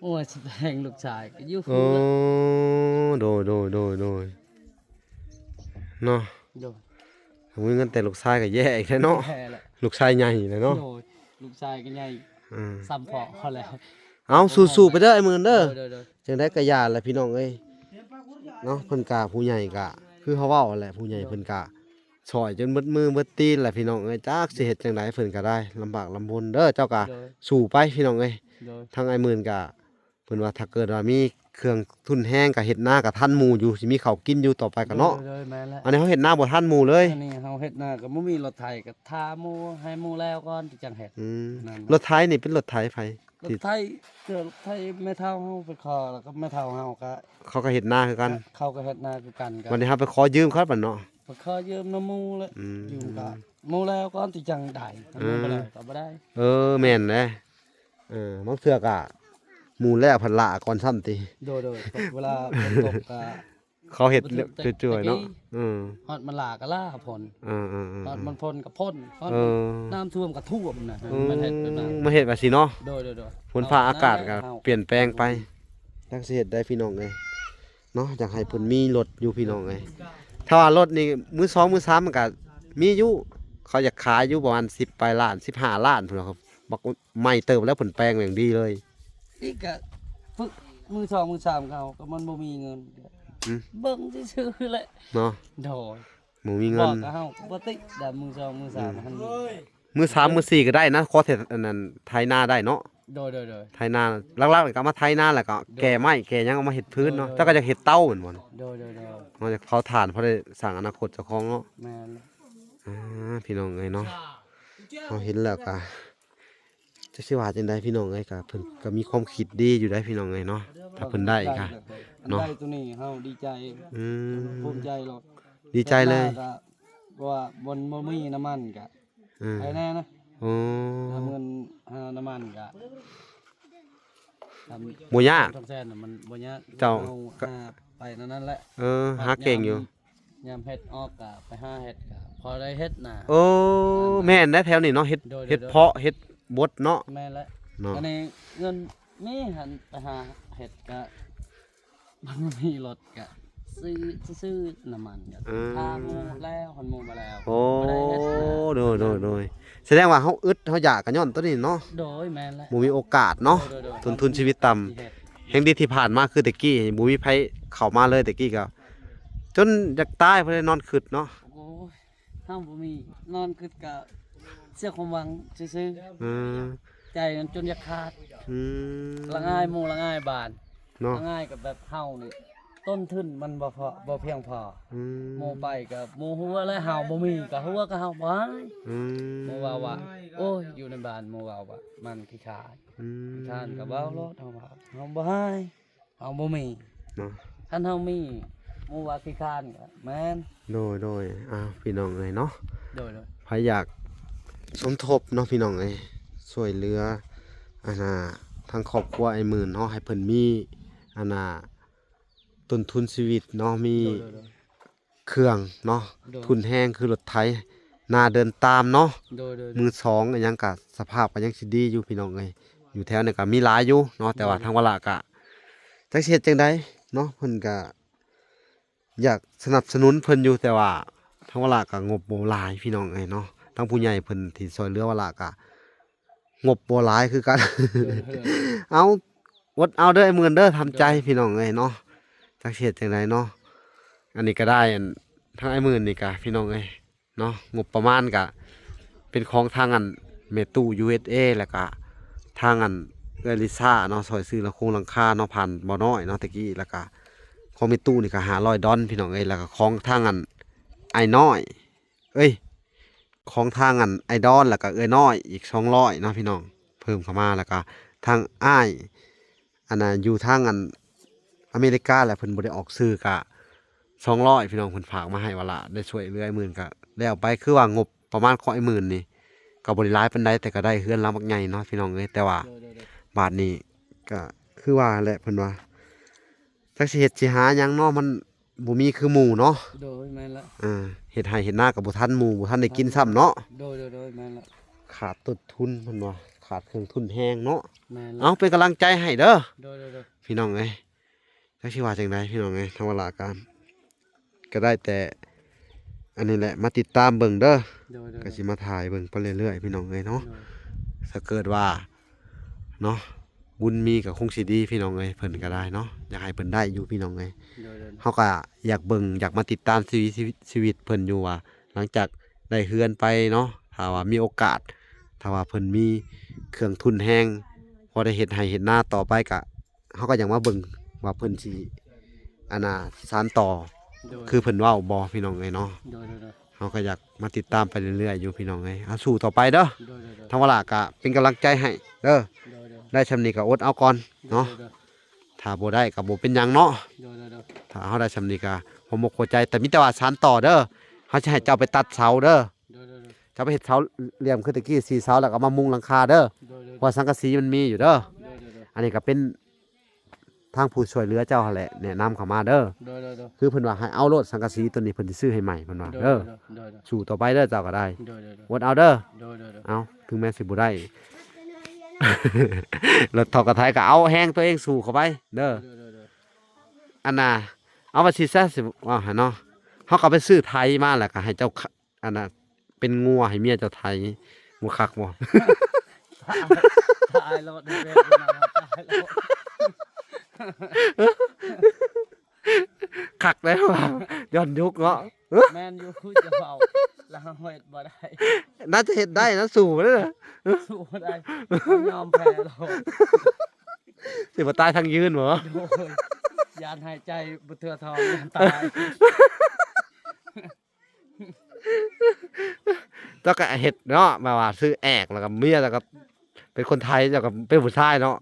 ໂອ້ຍ ສະແດງລູກຊາຍກໍຢູ່ ໂອ້ ເຮືອນ. ໂດຍໆໆໆ ເນາະ. ໂດຍ ບໍ່ມີເງິນແຕ່ລູກຊາຍກໍແຍ່ອີກແລ້ວເນາະ. ແຍ່ແຫຼະ ລູກຊາຍໃຫຍ່ແລ້ວເນາະ. ໂດຍ ລູກຊາຍກໍໃຫຍ່ ອືມ ສ່ຳພໍ່ເຂົາແລ້ວ. ເອົາ ສູ້ໆໄປເດີ ອ້າຍໝື່ນເດີ. ໂດຍໆໆ ຈັ່ງໃດກໍຢ່າແຫຼະ ພີ່ນ້ອງເອີຍເນາະ. ເພິ່ນກະ ຜູ້ໃຫຍ່ກະ ຄືເຮົາເວົ້າຫັ້ນແຫຼະ ຜູ້ໃຫຍ່ເພິ່ນກະ ຊ່ອຍຈົນເບິດມືເບິດຕີນແຫຼະ ພີ່ນ້ອງເອີຍ. ຈັກຊິເຮັດຈັ່ງໃດ ເພິ່ນກໍໄດ້ລຳບາກລຳບົນເດີ. ເຈົ້າກໍ ໂດຍ ສູ້ໄປ ພີ່ນ້ອງເອີຍ. ໂດຍ ທາງອ້າຍໝື່ນກໍ ເພິ່ນວ່າຖ້າເກີດວ່າມີເຄື່ອງທຸນແຮງກໍເຮັດນາກໍທັນໝູ່ຢູ່ ຊິມີເຂົ້າກິນຢູ່ຕໍ່ໄປກໍເນາະ. ໂດຍໆ ແມ່ນແຫຼະ. ອັນນີ້ເຮົາເຮັດນາບໍ່ທັນໝູ່ເລີຍ. ອັນນີ້ເຮົາເຮັດນາກໍບໍ່ມີລົດໄຖ ກໍຖ້າໝູ່ ໃຫ້ໝູ່ແລ້ວກ່ອນ ຈຶ່ງເຮັດ. ອືມ ນັ້ນ ລົດໄຖນີ້ເປັນລົດໄຖໃຜ? ລົດໄຖ ເທື່ອລົດໄຖແມ່ເຖົ້າເຮົາໄປຂໍ ແລ້ວກໍແມ່ເຖົ້າເຮົາກໍ ເຂົາກໍເຮັດນາຄືກັນ. ເຂົາກໍເຮັດນາຄືກັນ. ບັດນີ້ເຮົາໄປຂໍຢືມເຂົາບັດເນາະ. ໄປຂໍຢືມນຳໝູ່ແຫຼະ. ອືມ ຢືມກໍໝູ່ແລ້ວກ່ອນ ຈຶ່ງຈັ່ງໄດ້. ເອີ ຄັນໝູ່ບໍ່ແລ້ວກໍບໍ່ໄດ້. ເອີ ແມ່ນແຫຼະ. ເອີ ບາງເທື່ອກໍໝູ່ແລ້ວພັດລາກ່ອນຊ້ຳຕິ. ໂດຍໆ ເວລາຝົນຕົກກໍ ເຂົາເຮັດ ບໍ່ຖືກແຕ່ ຈ່ວຍໆເນາະ. ຕະກີ້ ເອີ ຮອດມັນຫຼາກໍຫຼາພົ້ນ. ເອີໆໆ ຮອດມັນພົ້ນກໍພົ້ນ. ຮອດ ເອີ ນ້ຳຖ້ວມກໍຖ້ວມນະ. ເອີ ມັນເຮັດແບບນັ້ນ ມັນເຮັດແບບຊີ້ເນາະ. ໂດຍໆໆ ຝົນຟ້າອາກາດກໍ ເຮົາ ປ່ຽນແປງໄປ. ຈັກຊິເຮັດໄດ້ພີ່ນ້ອງເອີຍເນາະ. ຢາກໃຫ້ເພິ່ນມີລົດຢູ່ພີ່ນ້ອງເອີຍ. ຖ້າວ່າລົດນີ້ມືສອງມືສາມມັນກໍມີຢູ່ ເຂົາຢາກຂາຍຢູ່ປະມານສິບປາຍລ້ານ ສິບຫ້າລ້ານພຸ້ນນະ. ບັກໃໝ່ເຕີບແລ້ວ ເພິ່ນແປງຢ່າງດີເລີຍ. ອີກກະຝຶກມືສອງມືສາມເຂົາກໍມັນບໍ່ມີເງິນ. ອືມ ເບິ່ງຊື່ໆແຫຼະເນາະ. ໂດຍ ບໍ່ມີເງິນ ບອກກັບເຮົາບໍ່ຕິດດຳ ມືສອງມືສາມຫັ້ນ. ອືມ ມືສາມມືສີ່ກໍໄດ້ນະ ຂໍແຕ່ອັນນັ້ນ ໄຖນາໄດ້ເນາະ. ໂດຍໆໆ ໄຖນາ ຫຼັກໆກໍເອົາມາໄຖນາ ແລ້ວກໍ ໂດຍ ແກ່ໄມ້ແກ່ຫຍັງເອົາມາເຮັດພື້ນເນາະ. ໂດຍໆ ເຈົ້າກໍຢາກເຮັດເຕົາແມ່ນບໍ່? ໂດຍໆໆ ເຮົາຢາກເຜົາຖ່ານ ພໍໄດ້ສ້າງອະນາຄົດເຈົ້າຂອງເນາະ. ແມ່ນ. ອ່າ ພີ່ນ້ອງເອີຍເນາະ ເຮົາເຫັນແລ້ວກໍ ຈັກຊິວ່າຈັ່ງໃດພີ່ນ້ອງເອີຍ. ກໍເພິ່ນກໍມີຄວາມຄິດດີຢູ່ໄດ໋ພີ່ນ້ອງເອີຍເນາະ. ຖ້າເພິ່ນໄດ້ກໍ ໄດ້ ເນາະ ໄດ້ໂຕນີ້ເຮົາດີໃຈ. ອືມ ພູມໃຈໂລດ ດີໃຈເລີຍ. ເພາະວ່າມັນບໍ່ມີນ້ຳມັນກໍ ອືມ ໄປແນ່ນະ. ໂອ້ ຫາເງິນຫານ້ຳມັນກໍ ບໍ່ຍາກ ສອງແສນນະ ມັນບໍ່ຍາກ. ເຈົ້າ ເຮົາຫາໄປນັ້ນແຫຼະ. ເອີ ຫາເກັ່ງຢູ່. ຍາມເຮັດອອກກະໄປຫາເຮັດກະພໍໄດ້ເຮັດນະ. ໂອ້ ແມ່ນແຫຼະ ແຖວນີ້ເນາະ ເຮັດ ໂດຍໆໆ ເຮັດເພາະ ເຮັດບົດເນາະ. ແມ່ນແຫຼະເນາະ. ອັນນີ້ເງິນມີຫັ້ນ ໄປຫາເຮັດກະ ມັນບໍ່ມີລົດກະຊື້ ຊື້ນ້ຳມັນກະ ເອີ ຖ້າໝູ່ແລ້ວ ຄັນໝູ່ມາແລ້ວ. ໂອ້ ບໍ່ໄດ້ເຮັດນະ. ໂດຍໆໆ ສະແດງວ່າເຮົາອຶດເຮົາຢາກກະຍ້ອນໂຕນີ້ເນາະ. ໂດຍ ແມ່ນແຫຼະ ບໍ່ມີໂອກາດເນາະ. ໂດຍໆໆ ຕົ້ນທຶນຊີວິດຕ່ຳ. ຊິເຮັດ ແຮ່ງດີທີ່ຜ່ານມາຄືແຕ່ກີ້ບໍ່ມີໃຜເຂົ້າມາເລີຍ ແຕ່ກີ້ກໍ ຈົນຢາກຕາຍ ບໍ່ໄດ້ນອນຄິດເນາະ. ໂອ້ຍ ເຮົາບໍ່ມີ ນອນຄິດກະເສຍຄວາມຫວັງຊື່ໆ. ອືມ ໃຈນັ້ນຈົນຢາກຂາດ. ອືມ ລະອາຍໝູ່ລະອາຍບ້ານເນາະ. ລະອາຍກໍແບບເຮົານີ້ ຕົ້ນທຶນມັນບໍ່ພໍ ບໍ່ພຽງພໍ. ອືມ ໝູ່ໄປກໍໝູ່ຫົວ ແລະເຮົາບໍ່ມີກໍຫົວ ກໍເຮົາບໍ່ໃຫ້. ອືມ ໝູ່ເວົ້າວ່າ ໂອ້ຍ ຢູ່ໃນບ້ານໝູ່ເວົ້າວ່າມັນຂີ້ຄ້ານ. ອືມ ຂີ້ຄ້ານກໍເວົ້າໂລດ ເຮົາວ່າເຮົາບໍ່ໃຫ້ ເຮົາບໍ່ມີເນາະ. ຄັນເຮົາມີ ໝູ່ວ່າຂີ້ຄ້ານກໍແມ່ນ. ໂດຍ ໂດຍ ອ້າວ ພີ່ນ້ອງເອີຍເນາະ. ໂດຍ ໂດຍ ໃຜຢາກສົມທົບເນາະ ພີ່ນ້ອງເອີຍ ຊ່ວຍເຫຼືອ ອັນນ່າ ທາງຄອບຄົວອ້າຍໝື່ນເນາະ ໃຫ້ເພິ່ນມີ ອັນນ່າ ຕົ້ນທຶນຊີວິດເນາະ ມີ ໂດຍ ໂດຍ ໂດຍ ເຄື່ອງເນາະ ໂດຍ ທຶນແຮງຄືລົດໄຖ ໜ້າເດີນຕາມເນາະ. ໂດຍ ໂດຍ ໂດຍ ມືສອງ ອີຫຍັງກະສະພາບກໍຍັງຊິດີຢູ່ ພີ່ນ້ອງເອີຍ ຢູ່ແຖວນີ້ກໍມີຫຼາຍຢູ່ເນາະ. ແຕ່ວ່າ ໂດຍ ທາງວະລະກະຈັກຊິເຮັດຈັ່ງໃດເນາະ ເພິ່ນກະຢາກສະໜັບສະໜູນເພິ່ນຢູ່ ແຕ່ວ່າທາງວະລະກະງົບບໍ່ຫຼາຍ ພີ່ນ້ອງເອີຍເນາະ. ທາງຜູ້ໃຫຍ່ເພິ່ນທີ່ຊ່ວຍເຫຼືອວະລະກະ ງົບບໍ່ຫຼາຍຄືກັນ. ໂດຍ ໂດຍ ເອົາ ອົດເອົາເດີອ້າຍໝື່ນເດີ ທຳໃຈ ໂດຍ ພີ່ນ້ອງເອີຍເນາະ. ຈັກຊິເຮັດຈັ່ງໃດເນາະ ອັນນີ້ກໍໄດ້ ອັນ ທາງອ້າຍໝື່ນນີ້ກະ ພີ່ນ້ອງເອີຍເນາະ ງົບປະມານກະເປັນຂອງທາງ ອັນ ແມ່ຕູ້ ຢູເອສເອ ແລ້ວກະທາງ ອັນ ເອື້ອຍລິຊາເນາະ ຊ່ອຍຊື້ຫຼັງຄົງຫຼັງຄາເນາະ ຜ່ານບໍ່ນ້ອຍເນາະ ແຕ່ກີ້. ແລ້ວກະຂອງແມ່ຕູ້ນີ້ກະຫ້າຮ້ອຍດອນ ພີ່ນ້ອງເອີຍ. ແລ້ວກະຂອງທາງ ອັນ ອ້າຍນ້ອຍ ເອີຍ ຂອງທາງ ອັນ ອ້າຍດອນ ແລ້ວກະເອື້ອຍນ້ອຍອີກສອງຮ້ອຍເນາະ ພີ່ນ້ອງ ເພີ່ມເຂົ້າມາ. ແລ້ວກະທາງອ້າຍ ອັນນ່າ ຢູ່ທາງ ອັນ ອາເມລິກາ ແລ້ວເພິ່ນບໍ່ໄດ້ອອກຊື່ ກະສອງຮ້ອຍ ພີ່ນ້ອງ ເພິ່ນຝາກມາໃຫ້ວະລະ ໄດ້ຊ່ວຍເຫຼືອອ້າຍໝື່ນ ກະແລ້ວໄປ. ຄືວ່າງົບປະມານຂອງອ້າຍໝື່ນນີ້ກໍບໍ່ໄດ້ຫຼາຍປານໃດ ແຕ່ກໍໄດ້ເຮືອນຫຼັງບັກໃຫຍ່ເນາະ ພີ່ນ້ອງເອີຍ. ແຕ່ວ່າ ໂດຍ ໂດຍ ໂດຍ ບາດນີ້ກໍຄືວ່າແຫຼະ ເພິ່ນວ່າ ຈັກຊິເຮັດຊິຫາຫຍັງເນາະ ມັນ ບໍ່ມີຄືໝູ່ເນາະ. ໂດຍ ແມ່ນລະ ເອີ ເຮັດໄຮ່ເຮັດນາກໍບໍ່ທັນໝູ່ ບໍ່ທັນໄດ້ກິນຊ້ຳເນາະ. ໂດຍ ໂດຍ ໂດຍ ແມ່ນລະ ຂາດຕົ້ນທຶນ ເພິ່ນວ່າຂາດເຄື່ອງທຶນແຮງເນາະ. ແມ່ນລະ ເອົາ ເປັນກຳລັງໃຈໃຫ້ເດີ ໂດຍ ໂດຍ ໂດຍ ພີ່ນ້ອງເອີຍ. ຈັກຊິວ່າຈັ່ງໃດ ພີ່ນ້ອງເອີຍ ທາງວະລະກະ ກໍໄດ້ແຕ່ອັນນີ້ແຫຼະ ມາຕິດຕາມເບິ່ງເດີ. ໂດຍ ໂດຍ ກໍຊິມາຖ່າຍເບິ່ງໄປເລື້ອຍໆ ພີ່ນ້ອງເອີຍເນາະ. ໂດຍ ຖ້າເກີດວ່າເນາະ ບຸນມີກໍຄົງຊິດີ ພີ່ນ້ອງເອີຍ ເພິ່ນກໍໄດ້ເນາະ ຢາກໃຫ້ເພິ່ນໄດ້ຢູ່ ພີ່ນ້ອງເອີຍ. ໂດຍ ໂດຍ ເຮົາກໍຢາກເບິ່ງ ຢາກມາຕິດຕາມຊີວິດ ຊີວິດ ຊີວິດເພິ່ນຢູ່ວ່າ ຫຼັງຈາກໄດ້ເຮືອນໄປເນາະ ຖ້າວ່າມີໂອກາດ ຖ້າວ່າເພິ່ນມີເຄື່ອງທຶນແຮງ ພໍໄດ້ເຮັດໄຮ່ເຮັດນາຕໍ່ໄປ ກະ ເຮົາກໍຢາກມາເບິ່ງວ່າເພິ່ນຊິ ອັນນ່າ ສານຕໍ່ ໂດຍ ຄືເພິ່ນເວົ້າບໍ່ ພີ່ນ້ອງເອີຍເນາະ. ໂດຍ ໂດຍ ໂດຍ ເຮົາກໍຢາກມາຕິດຕາມໄປເລື້ອຍໆຢູ່ ພີ່ນ້ອງເອີຍ. ເອົາ ສູ້ຕໍ່ໄປເດີ ໂດຍ ໂດຍ ໂດຍ ທາງວະລະກະເປັນກຳລັງໃຈໃຫ້ເດີ. ໂດຍ ໂດຍ ໄດ້ຊ່ຳນີ້ກໍອົດເອົາກ່ອນເນາະ. ໂດຍ ໂດຍ ໂດຍ ຖ້າບໍ່ໄດ້ກໍບໍ່ເປັນຫຍັງເນາະ. ໂດຍ ໂດຍ ໂດຍ ຖ້າເຮົາໄດ້ຊ່ຳນີ້ກໍຫົວມົກຫົວໃຈ ແຕ່ມີແຕ່ວ່າສານຕໍ່ເດີ. ເຮົາຊິໃຫ້ເຈົ້າໄປຕັດເສົາເດີ. ໂດຍ ໂດຍ ໂດຍ ເຈົ້າໄປເຮັດເສົາຫຼ່ຽມຄືຕະກີ້ ສີ່ເສົາ ແລ້ວກໍມາມຸງຫຼັງຄາເດີ. ໂດຍ ໂດຍ ເພາະວ່າສັງກະສີມັນມີຢູ່ເດີ. ໂດຍ ໂດຍ ໂດຍ ອັນນີ້ກໍເປັນ ທາງຜູ້ຊ່ວຍເຫຼືອເຈົ້າຫັ້ນແຫຼະ ແນະນຳເຂົ້າມາເດີ. ໂດຍ ໂດຍ ໂດຍ ຄືເພິ່ນວ່າໃຫ້ເອົາໂລດ ສັງກະສີຕົວນີ້ເພິ່ນຊິຊື້ໃຫ້ໃໝ່ ເພິ່ນວ່າ. ໂດຍ ເດີ ໂດຍ ໂດຍ ໂດຍ ສູ້ຕໍ່ໄປເດີ ເຈົ້າກໍໄດ້. ໂດຍ ໂດຍ ໂດຍ ອົດເອົາເດີ. ໂດຍ ໂດຍ ໂດຍ ເອົາ ເຖິງແມ່ນຊິບໍ່ໄດ້ ລົດເຖົ້າກະໄທກໍເອົາແຮງຕົວເອງສູ້ເຂົ້າໄປເດີ. ໂດຍ ໂດຍ ໂດຍ ໂດຍ ອັນນ່າ ເອົາວ່າຊິຊະ ຊິເວົ້າໃຫ້ເນາະ ເຮົາກໍໄປຊື້ໄຖມາ ແລ້ວກໍໃຫ້ເຈົ້າ ອັນນ່າ ເປັນງົວໃຫ້ເມຍເຈົ້າໄຖ ບໍ່ຄັກບໍ່? ຕາຍ ຕາຍໂລດ ເປັນເມຍຕາຍໂລດ. ຄັກແລ້ວວ່າ ຍ້ອນຍຸກເນາະ. ແມ່ນຢູ່ ເຈົ້າເວົ້າ ລາວເຮັດບໍ່ໄດ້. ໜ້າຈະເຮັດໄດ້ນະ ສູ້ໄດ້ນະ. ສູ້ບໍ່ໄດ້ ຍອມແພ້ໂລດ. ຊິບໍ່ຕາຍທັງຢືນບໍ່? ໂອ້ຍ ຢ້ານຫາຍໃຈບໍ່ເທື່ອທ້ອງ ຢ້ານຕາຍ. ເຈົ້າກໍເຮັດເນາະ ແບບວ່າຊື້ແອກ ແລ້ວກໍເມຍ ແລ້ວກໍເປັນຄົນໄທ ເຈົ້າກໍເປັນຜູ້ຊາຍເນາະ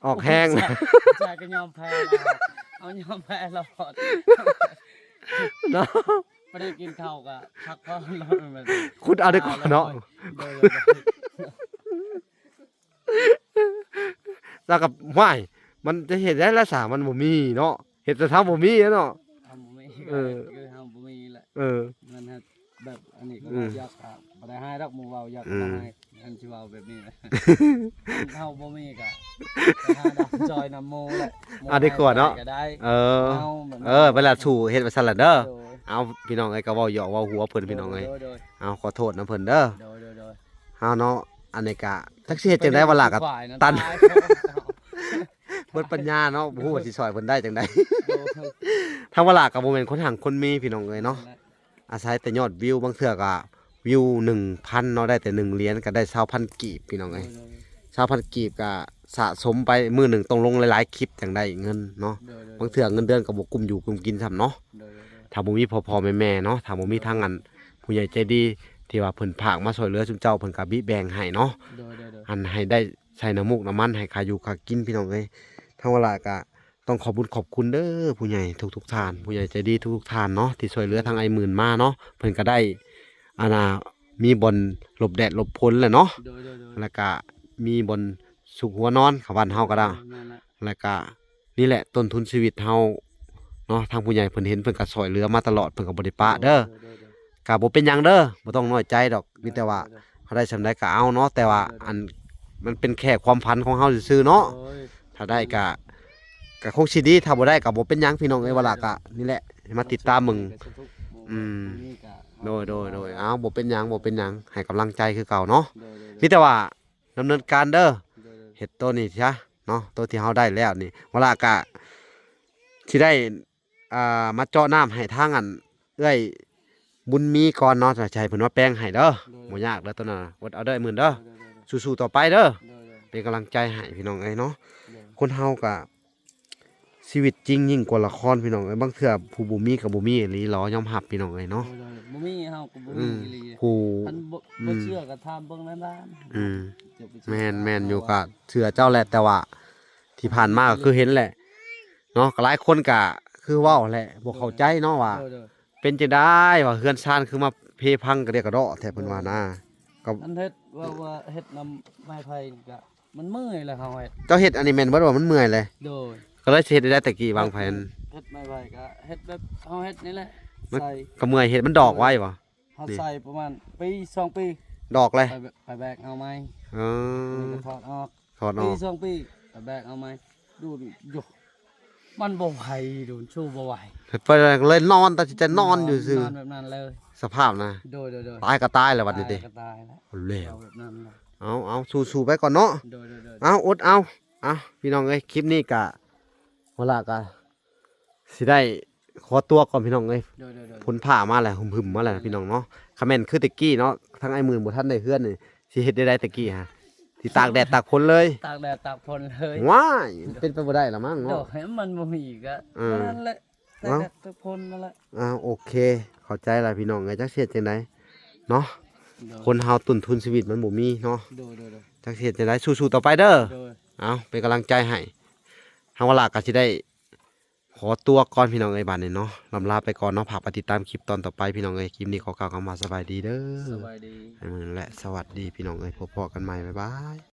ອອກແຮງ. ຜູ້ຊາຍ ຜູ້ຊາຍກໍຍອມແພ້ແລ້ວ ເອົາຍອມແພ້ໂລດເນາະ. ບໍ່ໄດ້ກິນເຂົ້າກໍພັກຜ່ອນໂລດ ແມ່ນ ຂຸດເອົາດີກວ່າເນາະ. ໂດຍ ໂດຍ ໂດຍ ໂດຍ. ແລ້ວກໍ ຫ້ວຍ ມັນຈະເຮັດໄດ້ລະສາ ມັນບໍ່ມີເນາະ ເຮັດແຕ່ເຮົາບໍ່ມີເນາະ. ເຮົາບໍ່ມີ ເອີ ຄືເຮົາບໍ່ມີແຫຼະ. ເອີ ມັນແບບອັນນີ້ກໍ ອືມ ຢາກ ກໍບໍ່ໄດ້ຮ້າຍດອກ ໝູ່ເວົ້າຢາກ ອືມ ຮ້າຍ ຄັນຊິເວົ້າແບບນີ້ນະ ເຮົາບໍ່ມີກໍໄປຫາດຳຈອຍນຳໝູ່ແຫຼະ. ເອົາດີກວ່າເນາະ ໝູ່ໃຫ້ກໍໄດ້. ເອີ ເຮົາ ເອີ ເວລາສູ້ເຮັດໄປຊັ້ນລະເດີ. ໂດຍ ເອົາ ພີ່ນ້ອງເອີຍ ກໍເວົ້າຢອກເວົ້າຫົວເພິ່ນ ໂດຍ ພີ່ນ້ອງເອີຍ. ໂດຍ ໂດຍ ເອົາ ຂໍໂທດນຳເພິ່ນເດີ. ໂດຍ ໂດຍ ໂດຍ. ເຮົາເນາະ ອັນນີ້ກະຈັກຊິເຮັດຈັ່ງໃດວະລະ ກະຕັນ ຕາຍ ເບິດປັນຍາເນາະ ບໍ່ຮູ້ວ່າຊິຊ່ອຍເພິ່ນໄດ້ຈັ່ງໃດ. ໂດຍ ທາງວະລະກະບໍ່ແມ່ນຄົນຮັ່ງຄົນມີ ພີ່ນ້ອງເອີຍເນາະ ອາໄສແຕ່ຍອດວິວ ບາງເທື່ອກະວິວໜຶ່ງພັນເນາະ ໄດ້ແຕ່ໜຶ່ງຫຼຽນ ກະໄດ້ຊາວພັນກີບ ພີ່ນ້ອງເອີຍ. ໂດຍ ໂດຍ ຊາວພັນກີບກະ ສະສົມໄປ ມື້ໜຶ່ງຕ້ອງລົງຫຼາຍໆຄລິບຈັ່ງໄດ້ເງິນເນາະ. ໂດຍໆໆ ບາງເທື່ອເງິນເດືອນກໍບໍ່ກຸ້ມຢູ່ກຸ້ມກິນຊ້ຳເນາະ ໂດຍໆໆ ຖ້າບໍ່ມີພໍ່ໆແມ່ໆເນາະ ຖ້າບໍ່ມີທາງອັນຜູ້ໃຫຍ່ໃຈດີທີ່ວ່າເພິ່ນຝາກມາຊ່ວຍເຫຼືອຊຸມເຈົ້າ ເພິ່ນກໍບິແບ່ງໃຫ້ເນາະ ໂດຍໆໆ ອັນໃຫ້ໄດ້ໃສ່ນ້ຳມູກນ້ຳມັນ ໃຫ້ຄ່າຢູ່ຄ່າກິນ ພີ່ນ້ອງເອີຍ. ທາງວາລາກໍ ຕ້ອງຂອບບຸນຂອບຄຸນເດີຜູ້ໃຫຍ່ທຸກໆທ່ານ ຜູ້ໃຫຍ່ໃຈດີທຸກໆທ່ານເນາະ ທີ່ຊ່ວຍເຫຼືອທາງອ້າຍໝື່ນມາເນາະ. ເພິ່ນກໍໄດ້ ອັນນ່າ ມີບ່ອນຫຼົບແດດຫຼົບຝົນແຫຼະເນາະ ໂດຍໆໆ ແລ້ວກະມີບ່ອນຊຸກຫົວນອນ ເຂົາບ້ານເຮົາກໍໄດ້ ແມ່ນລະ ແລ້ວກະນີ້ແຫຼະຕົ້ນທຶນຊີວິດເຮົາເນາະ. ທາງຜູ້ໃຫຍ່ເພິ່ນເຫັນ ເພິ່ນກໍຊ່ວຍເຫຼືອມາຕະຫຼອດ ເພິ່ນກໍບໍ່ໄດ້ປະເດີ ໂດຍໆໆ ກະບໍ່ເປັນຫຍັງເດີ ບໍ່ຕ້ອງນ້ອຍໃຈດອກ ມີແຕ່ວ່າ ໂດຍໆໆ ເຮົາໄດ້ສ່ຳໃດກໍເອົາເນາະ ແຕ່ວ່າ ໂດຍໆໆ ອັນ ມັນເປັນແຄ່ຄວາມຝັນຂອງເຮົາຊື່ໆເນາະ ໂດຍ ຖ້າໄດ້ກະ ກະຄົງຊິດີ ຖ້າບໍ່ໄດ້ກະບໍ່ເປັນຫຍັງ ພີ່ນ້ອງເອີຍ ວ່າລະກະນີ້ແຫຼະ ມາຕິດຕາມເບິ່ງ ອືມ ໂດຍໆໆ ເອົາ ບໍ່ເປັນຫຍັງ ບໍ່ເປັນຫຍັງ ໃຫ້ກຳລັງໃຈຄືເກົ່າເນາະ ໂດຍໆໆ ມີແຕ່ວ່າດຳເນີນການເດີ ໂດຍໆ ເຮັດໂຕນີ້ຊະເນາະ ໂຕທີ່ເຮົາໄດ້ແລ້ວນີ້ ວ່າລະກະຊິໄດ້ ອ່າ ມາເຈາະນ້ຳໃຫ້ທາງອັນເອື້ອຍບຸນມີກ່ອນເນາະ ຈະໃຫ້ເພິ່ນມາແປງໃຫ້ເດີ ໂດຍໆ ບໍ່ຍາກເດີໂຕນັ້ນ ອົດເອົາເດີໝື່ນເດີ ໂດຍໆໆ ສູ້ໆຕໍ່ໄປເດີ ໂດຍໆ ເປັນກຳລັງໃຈໃຫ້ພີ່ນ້ອງເອີຍເນາະ ໂດຍ ຄົນເຮົາກະ ຊີວິດຈິງຍິ່ງກວ່າລະຄອນ ພີ່ນ້ອງເອີຍ ບາງເທື່ອຜູ້ບໍ່ມີກໍບໍ່ມີອີ່ຫຼີ ລອຍອມຮັບ ພີ່ນ້ອງເອີຍເນາະ ໂດຍໆ ບໍ່ມີເຮົາກໍບໍ່ມີອີ່ຫຼີ ຜູ້ ຄັນບໍ່ ອືມ ບໍ່ເຊື່ອກໍຖາມເບິ່ງໃນບ້ານ ອືມ ຢ່າໄປເຊື່ອ ແມ່ນໆ ຢູ່ ເຮົາ ກໍເຊື່ອເຈົ້າແຫຼະ ແຕ່ວ່າທີ່ຜ່ານມາກໍຄືເຫັນແຫຼະເນາະ ກໍຫຼາຍຄົນກໍຄືເວົ້າແຫຼະ ບໍ່ເຂົ້າໃຈເນາະວ່າ ໂດຍໆ ເປັນຈັ່ງໃດວ່າເຮືອນຊານຄືມາເພພັງກະເດຍກະເດາະແທ້ ເພິ່ນວ່ານະ ກໍ ອັນເຮັດ ວ່າ ວ່າເຮັດນຳໄມ້ໄຜ່ນີ້ກະ ມັນເມື່ອຍແລ້ວເຮົາເຮັດ ເຈົ້າເຮັດອັນນີ້ແມ່ນເບິດວ່າມັນເມື່ອຍເລີຍ ໂດຍ ກໍເລີຍຊິເຮັດໄດ້ແຕ່ກີ້ວາງແຜນ ເຮັດໄມ້ໄຜ່ກໍເຮັດແບບເຮົາເຮັດນີ້ແຫຼະ ມັນ ໃສ່ ກໍເມື່ອຍເຮັດ ມັນດອກໄວບໍ່ ເຮົາ ນີ້ ໃສ່ປະມານປີສອງປີ ດອກເລີຍ ໄປແບ- ໄປແບກເອົາໃໝ່ ເອີ ນີ້ກໍຖອດອອກ ຖອດອອກ ປີສອງປີ ໄປແບກເອົາໃໝ່ ດູຢູ່ ມັນບໍ່ໄຫວ ດູ ສູ້ບໍ່ໄຫວ ເຮັດໄປເລີຍນອນ ຕັດສິນໃຈນອນຢູ່ຊື່ ນອນແບບນັ້ນເລີຍ ສະພາບນະ ໂດຍໆໆ ຕາຍກໍຕາຍແລ້ວບັດນີ້ຕິ ຕາຍກໍຕາຍແລ້ວ ເອົາແລ້ວ ເອົາແບບນັ້ນລະ ເອົາ ເອົາ ສູ້ໆໄປກ່ອນເນາະ ໂດຍໆໆ ເອົາ ອົດເອົາ ເອົາ ພີ່ນ້ອງເອີຍ ຄລິບນີ້ກະ ເວລາກະ ຊິໄດ້ຂໍຕົວກ່ອນ ພີ່ນ້ອງເອີຍ ໂດຍໆໆ ຝົນຟ້າມາແລ້ວ ຫຶ່ມໆມາແລ້ວ ໂດຍໆ ພີ່ນ້ອງເນາະ ຄັນແມ່ນຄືແຕ່ກີ້ເນາະ ທາງອ້າຍໝື່ນບໍ່ທັນໄດ້ເຮືອນນີ້ ຊິເຮັດແນວໃດແຕ່ກີ້ຫະ ຊິຕາກແດດຕາກຝົນເລີຍ ຕາກແດດຕາກຝົນເລີຍ ວ້າຍ ເປັນໄປບໍ່ໄດ້ລະມັ້ງເນາະ ໂດຍ ມັນບໍ່ມີກໍ ເອີ ນັ້ນແຫຼະ ຕາກແດດຕາກຝົນນັ້ນແຫຼະ ອ່າ ໂອເຄ ເຂົ້າໃຈລະພີ່ນ້ອງເອີຍ ຈັກຊິເຮັດຈັ່ງໃດເນາະ ໂດຍ ຄົນເຮົາຕົ້ນທຶນຊີວິດມັນບໍ່ມີເນາະ ໂດຍໆໆ ຈັກຊິເຮັດຈັ່ງໃດ ສູ້ໆຕໍ່ໄປເດີ ໂດຍ ເອົາ ເປັນກຳລັງໃຈໃຫ້ ທາງວາລາກໍຊິໄດ້ ຂໍຕົວກ່ອນພີ່ນ້ອງເອີຍ ບາດນີ້ເນາະ ລ່ຳລາໄປກ່ອນເນາະ ຝາກໄປຕິດຕາມຄລິບຕອນຕໍ່ໄປພີ່ນ້ອງເອີຍ ຄລິບນີ້ຂໍກ່າວຄຳວ່າສະບາຍດີເດີ ສະບາຍດີ ແລະ ສະຫວັດດີພີ່ນ້ອງເອີຍ ພົບພໍ້ກັນໃໝ່ ບາຍບາຍ.